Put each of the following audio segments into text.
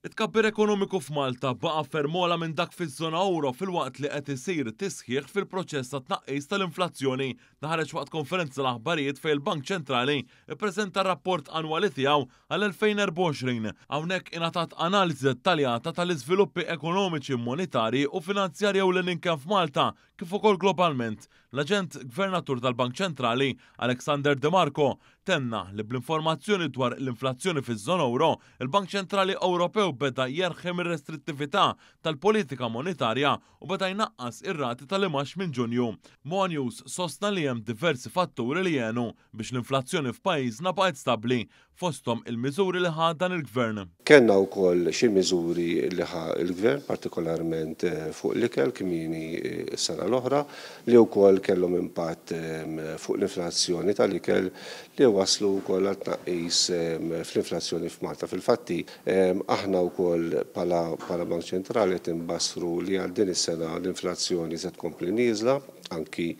It-tkabbir ekonomiku f'Malta baqa' ferm ogħla minn dak fiż-żona ewro filwaqt li qed isir tisħiħ fil-proċess ta' tnaqqis tal-inflazzjoni. Dan ħareġ waqt konferenza tal-aħbarijiet fejn il-Bank Ċentrali ppreżenta r-rapport annwali tiegħu għall-2024. Hawnhekk ingħatat analiżi dettaljata tal-iżviluppi ekonomiċi, monetarji u finanzjarji ewlenin kemm f'Malta kif ukoll globalment. L-Aġent Gvernatur tal-Bank Ċentrali, Alexander De Marco, tenna li bl-informazzjoni dwar l-inflazzjoni fiż-żona ewro, il-Bank Ċentrali Ewropew beda jerħi mir-restrittività tal-politika monetarja u beda jnaqqas ir-rati tal-imgħax minn Ġunju. One News sostna li hemm diversi fatturi li għenu biex l-inflazzjoni f'pajjiżna baqgħet stabbli, fosthom il-miżuri li ħa dan il-Gvern. Kellna wkoll xi miżuri li ħa l-Gvern, partikolarment fuq l-ikel kmieni s-sena l-oħra, li wkoll kellhom impatt fuq l-inflazzjoni tal-ikel li wasslu wkoll għal tnaqqis fl-inflazzjoni f'Malta. Fil-fatti, aħna wkoll bħala Bank Ċentrali qed inbassru li għal din is-sena l-inflazzjoni se tkompli nieżla. Anki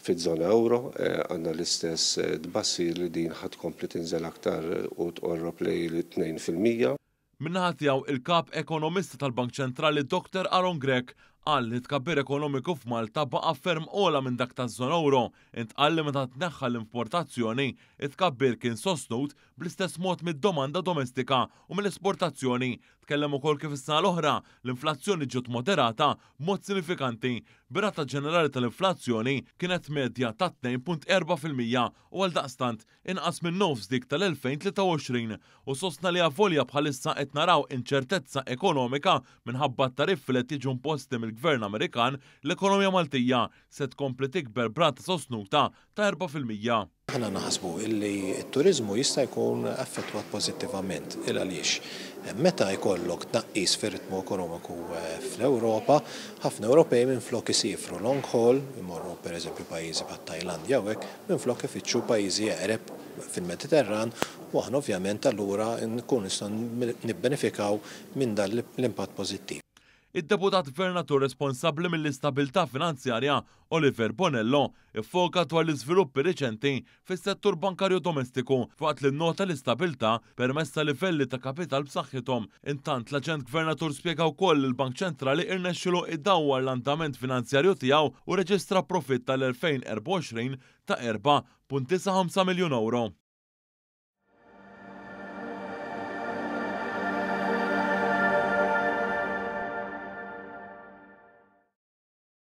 fiż-żona ewro għandna l-istess tbassir li din ħa tkompli tinżel aktar u tqorrob lejn it-2%. Min-naħa tiegħu, il-Kap Ekonomista tal-Bank Ċentrali Doctor Aaron Grech qal li t-tkabbir ekonomiku f'Malta baqa' ferm ogħla minn dak taż-żona ewro. Intqal li meta tneħħa l-importazzjoni, it-tkabbir kien sostnut bl-istess mod mid-domanda domestika u mill-esportazzjoni. Tkellem ukoll kif is-sena l-oħra l-inflazzjoni ġiet moderata b'mod sinifikanti, bir-rata ġenerali tal-inflazzjoni kienet medja ta' 2.4% u għaldaqstant inqas minn nofs dik tal-2023 u sostna li avolja bħalissa qed naraw inċertezza ekonomika minħabba t-tariffi li qed jiġu imposti mill-Gvern Amerikan, l-ekonomija Maltija se tkompli tikber b'rata sostnuta ta' 4%. Aħna naħsbu li t-turiżmu jista' jkun affettwat pożittivament. Il għaliex meta jkollok tnaqqis fir-ritmu ekonomiku fl-Ewropa, ħafna Ewropej minflok isiefru long haul, imorru pereżempju pajjiżi bħat-Tajlandja u hekk, minflok ifittxu pajjiżi eqreb fil-Mediterran u aħna ovvjament allura nkunu nistgħu nibbenefikaw minn dan l-impatt pożittiv. Id-Deputat Gvernatur responsabbli mill-istabilità finanzjarja, Oliver Bonello, iffoka dwar l-iżviluppi riċenti fis-settur bankarju domestiku filwaqt li nnota l-istabilità permezz ta' livelli ta' kapital b'saħħithom. Intant, l-Aġent Gvernatur spjega wkoll li l-Bank Ċentrali irnexxielu idawwar l-andament finanzjarju tiegħu u rreġistra profitt tal-2024 ta' 4.95 miljun ewro.